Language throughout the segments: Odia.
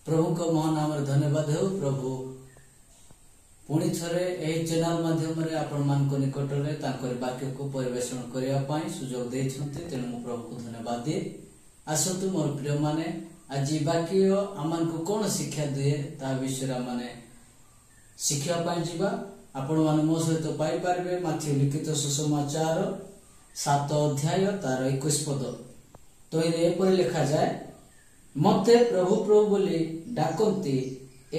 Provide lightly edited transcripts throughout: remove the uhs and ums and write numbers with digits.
ପ୍ରଭୁଙ୍କ ମହାନ ନାମରେ ଧନ୍ୟବାଦ ହେଉ। ପ୍ରଭୁ ପୁଣି ଥରେ ଏହି ଚ୍ୟାନେଲ ମାଧ୍ୟମରେ ଆପଣମାନଙ୍କ ନିକଟରେ ତାଙ୍କରି ବାକ୍ୟକୁ ପରିବେଷଣ କରିବା ପାଇଁ ସୁଯୋଗ ଦେଇଛନ୍ତି, ତେଣୁ ମୁଁ ପ୍ରଭୁକୁ ଧନ୍ୟବାଦ ଦିଏ। ଆସନ୍ତୁ ମୋର ପ୍ରିୟମାନେ, ଆଜି ବାକ୍ୟ ଆମମାନଙ୍କୁ କଣ ଶିକ୍ଷା ଦିଏ ତା ବିଷୟରେ ଆମମାନେ ଶିଖିବା ପାଇଁ ଯିବା। ଆପଣମାନେ ମୋ ସହିତ ପାଇପାରିବେ ମାଥିଉ ଲିଖିତ ସୁସମାଚାର 7 ଅଧ୍ୟାୟ ତାର 21 ପଦ। ତହିଁରେ ଏପରି ଲେଖାଯାଏ, ମତେ ପ୍ରଭୁ ପ୍ରଭୁ ବୋଲି ଡାକନ୍ତି,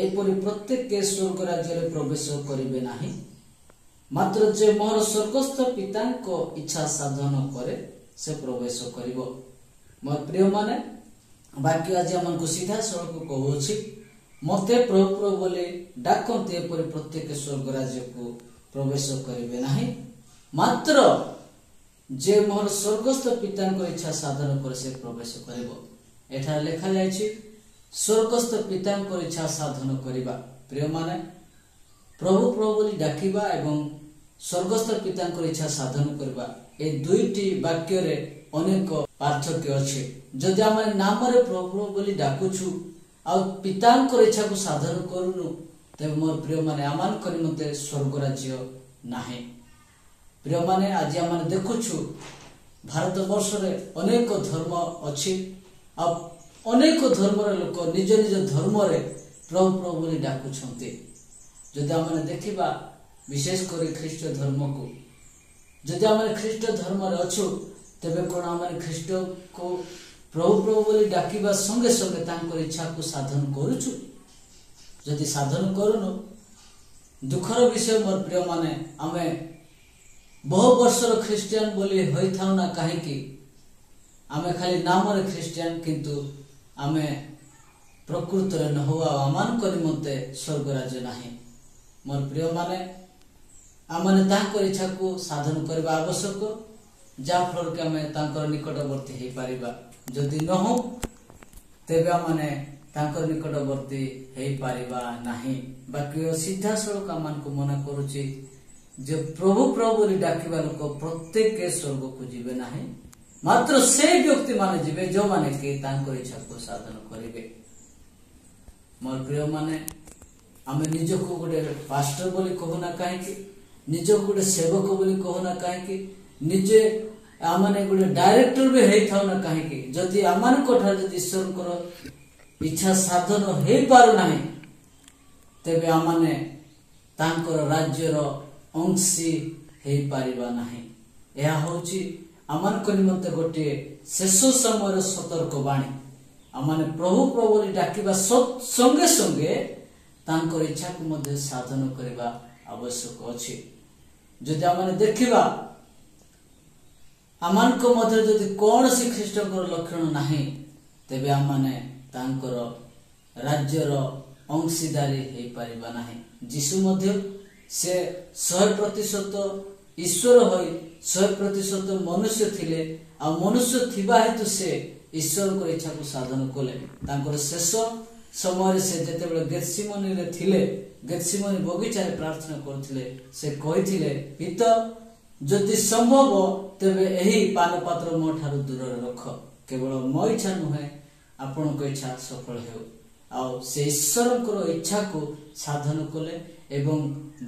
ଏପରି ପ୍ରତ୍ୟେକ ସ୍ୱର୍ଗ ରାଜ୍ୟରେ ପ୍ରବେଶ କରିବେ ନାହିଁ, ମାତ୍ର ଯେ ମୋହର ସ୍ୱର୍ଗସ୍ଥ ପିତାଙ୍କ ଇଚ୍ଛା ସାଧନ କରେ ସେ ପ୍ରବେଶ କରିବ। ମୋ ପ୍ରିୟମାନେ, ବାକ୍ୟ ଆଜି ଆମକୁ ସିଧାସଳଖ କହୁଅଛି, ମତେ ପ୍ରଭୁ ପ୍ରଭୁ ବୋଲି ଡାକନ୍ତି, ଏପରି ପ୍ରତ୍ୟେକ ସ୍ୱର୍ଗ ରାଜ୍ୟକୁ ପ୍ରବେଶ କରିବେ ନାହିଁ, ମାତ୍ର ଯେ ମୋହର ସ୍ୱର୍ଗସ୍ଥ ପିତାଙ୍କ ଇଚ୍ଛା ସାଧନ କରେ ସେ ପ୍ରବେଶ କରିବ। ଏଠାରେ ଲେଖାଯାଇଛି ସ୍ୱର୍ଗସ୍ଥ ପିତାଙ୍କ ଇଚ୍ଛା ସାଧନ କରିବା। ପ୍ରିୟମାନେ, ପ୍ରଭୁ ପ୍ରଭୁ ବୋଲି ଡାକିବା ଏବଂ ସ୍ୱର୍ଗସ୍ଥ ପିତାଙ୍କର ଇଚ୍ଛା ସାଧନ କରିବା, ଏ ଦୁଇଟି ବାକ୍ୟରେ ଅନେକ ପାର୍ଥକ୍ୟ ଅଛି। ଯଦି ଆମେ ନାମରେ ପ୍ରଭୁ ପ୍ରଭୁ ବୋଲି ଡାକୁଛୁ ଆଉ ପିତାଙ୍କର ଇଚ୍ଛାକୁ ସାଧନ କରୁନୁ, ତେବେ ମୋର ପ୍ରିୟମାନେ, ଆମମାନଙ୍କ ନିମନ୍ତେ ସ୍ୱର୍ଗ ରାଜ୍ୟ ନାହିଁ। ପ୍ରିୟମାନେ, ଆଜି ଆମେ ଦେଖୁଛୁ ଭାରତ ବର୍ଷରେ ଅନେକ ଧର୍ମ ଅଛି ଆଉ ଅନେକ ଧର୍ମର ଲୋକ ନିଜ ନିଜ ଧର୍ମରେ ପ୍ରଭୁ ପ୍ରଭୁ ବୋଲି ଡାକୁଛନ୍ତି। ଯଦି ଆମେ ଦେଖିବା ବିଶେଷ କରି ଖ୍ରୀଷ୍ଟ ଧର୍ମକୁ, ଯଦି ଆମେ ଖ୍ରୀଷ୍ଟ ଧର୍ମରେ ଅଛୁ, ତେବେ କଣ ଆମେ ଖ୍ରୀଷ୍ଟକୁ ପ୍ରଭୁ ପ୍ରଭୁ ବୋଲି ଡାକିବା ସଙ୍ଗେ ସଙ୍ଗେ ତାଙ୍କର ଇଚ୍ଛାକୁ ସାଧନ କରୁଛୁ? ଯଦି ସାଧନ କରୁନୁ, ଦୁଃଖର ବିଷୟ ମୋର ପ୍ରିୟମାନେ, ଆମେ ବହୁ ବର୍ଷର ଖ୍ରୀଷ୍ଟିଆନ ବୋଲି ହୋଇଥାଉ ନା କାହିଁକି, ଆମେ ଖାଲି ନାମରେ ଖ୍ରୀଷ୍ଟିଆନ, କିନ୍ତୁ ଆମେ ପ୍ରକୃତରେ ନ ହଉ, ଆଉ ଆମମାନଙ୍କ ନିମନ୍ତେ ସ୍ୱର୍ଗ ରାଜ୍ୟ ନାହିଁ। ମୋର ପ୍ରିୟମାନେ, ଆମମାନେ ତାଙ୍କର ଇଚ୍ଛାକୁ ସାଧନ କରିବା ଆବଶ୍ୟକ, ଯାହାଫଳରେ କି ଆମେ ତାଙ୍କର ନିକଟବର୍ତ୍ତୀ ହେଇପାରିବା। ଯଦି ନ ହଉ, ତେବେ ଆମମାନେ ତାଙ୍କର ନିକଟବର୍ତ୍ତୀ ହେଇପାରିବା ନାହିଁ। ବାକ୍ୟ ସିଧାସଳଖ ଆମମାନଙ୍କୁ ମନା କରୁଛି ଯେ ପ୍ରଭୁ ପ୍ରଭୁ ବୋଲି ଡାକିବା ଲୋକ ପ୍ରତ୍ୟେକ ସ୍ୱର୍ଗକୁ ଯିବେ ନାହିଁ, ମାତ୍ର ସେ ବ୍ୟକ୍ତି ମାନେ ଯିବେ ଯେଉଁମାନେ କି ତାଙ୍କର ଇଚ୍ଛାକୁ ସାଧନ କରିବେ। ମୋର ପ୍ରିୟମାନେ, ଆମେ ନିଜକୁ ଗୋଟେ ପାଷ୍ଟର ବୋଲି କହୁନା କାହିଁକି, ନିଜକୁ ଗୋଟେ ସେବକ ବୋଲି କହୁନା କାହିଁକି, ନିଜେ ଆମମାନେ ଗୋଟେ ଡାଇରେକ୍ଟର ବି ହେଇଥାଉ ନା କାହିଁକି, ଯଦି ଆମମାନଙ୍କ ଠାରେ ଯଦି ଈଶ୍ୱରଙ୍କର ଇଚ୍ଛା ସାଧନ ହେଇପାରୁନାହିଁ, ତେବେ ଆମମାନେ ତାଙ୍କର ରାଜ୍ୟର ଅଂଶୀ ହେଇପାରିବା ନାହିଁ। ଏହା ହଉଛି ଆମମାନଙ୍କ ନିମନ୍ତେ ଗୋଟିଏ ଶେଷ ସମୟର ସତର୍କ ବାଣୀ। ଆମମାନେ ପ୍ରଭୁ ପ୍ରଭୁ ବୋଲି ଡାକିବା ସଙ୍ଗେ ସଙ୍ଗେ ତାଙ୍କର ଇଚ୍ଛାକୁ ମଧ୍ୟ ସାଧନ କରିବା ଆବଶ୍ୟକ ଅଛି। ଯଦି ଆମମାନେ ଦେଖିବା ଆମମାନଙ୍କ ମଧ୍ୟରେ ଯଦି କୌଣସି ଖ୍ରୀଷ୍ଟଙ୍କର ଲକ୍ଷଣ ନାହିଁ, ତେବେ ଆମମାନେ ତାଙ୍କର ରାଜ୍ୟର ଅଂଶୀଦାରୀ ହେଇପାରିବା ନାହିଁ। ଯୀଶୁ ମଧ୍ୟ ସେ 100% ଈଶ୍ୱର ହୋଇ 100% ମନୁଷ୍ୟ ଥିଲେ, ଆଉ ମନୁଷ୍ୟ ଥିବା ହେତୁ ସେ ଈଶ୍ୱରଙ୍କ ଇଚ୍ଛାକୁ ସାଧନ କଲେ। ତାଙ୍କର ଶେଷ ସମୟରେ ସେ ଯେତେବେଳେ ଗେତ୍ସିମନିରେ ଥିଲେ, ଗେତ୍ସିମନି ବଗିଚାରେ ପ୍ରାର୍ଥନା କରୁଥିଲେ, ସେ କହିଥିଲେ, ପିତା, ଯଦି ସମ୍ଭବ ତେବେ ଏହି ପାନପାତ୍ର ମୋ ଠାରୁ ଦୂରରେ ରଖ, କେବଳ ମୋ ଇଚ୍ଛା ନୁହେଁ ଆପଣଙ୍କ ଇଚ୍ଛା ସଫଳ ହେଉ। ଆଉ ସେ ଈଶ୍ୱରଙ୍କର ଇଚ୍ଛାକୁ ସାଧନ କଲେ ଏବଂ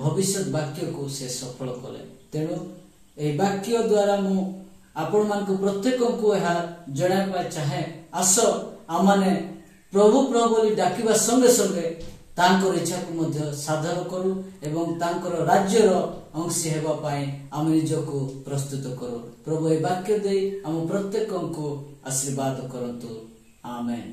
ଭବିଷ୍ୟତ ବାକ୍ୟକୁ ସେ ସଫଳ କଲେ। ତେଣୁ ଏହି ବାକ୍ୟ ଦ୍ୱାରା ମୁଁ ଆପଣମାନଙ୍କୁ ପ୍ରତ୍ୟେକଙ୍କୁ ଏହା ଜଣାଇବା ପାଇଁ ଚାହେଁ, ଆସ ଆମମାନେ ପ୍ରଭୁ ପ୍ରଭୁ ବୋଲି ଡାକିବା ସଙ୍ଗେ ସଙ୍ଗେ ତାଙ୍କର ଇଚ୍ଛାକୁ ମଧ୍ୟ ସାଧନ କରୁ ଏବଂ ତାଙ୍କର ରାଜ୍ୟର ଅଂଶୀ ହେବା ପାଇଁ ଆମେ ନିଜକୁ ପ୍ରସ୍ତୁତ କରୁ। ପ୍ରଭୁ ଏହି ବାକ୍ୟ ଦେଇ ଆମ ପ୍ରତ୍ୟେକଙ୍କୁ ଆଶୀର୍ବାଦ କରନ୍ତୁ। ଆମେନ୍।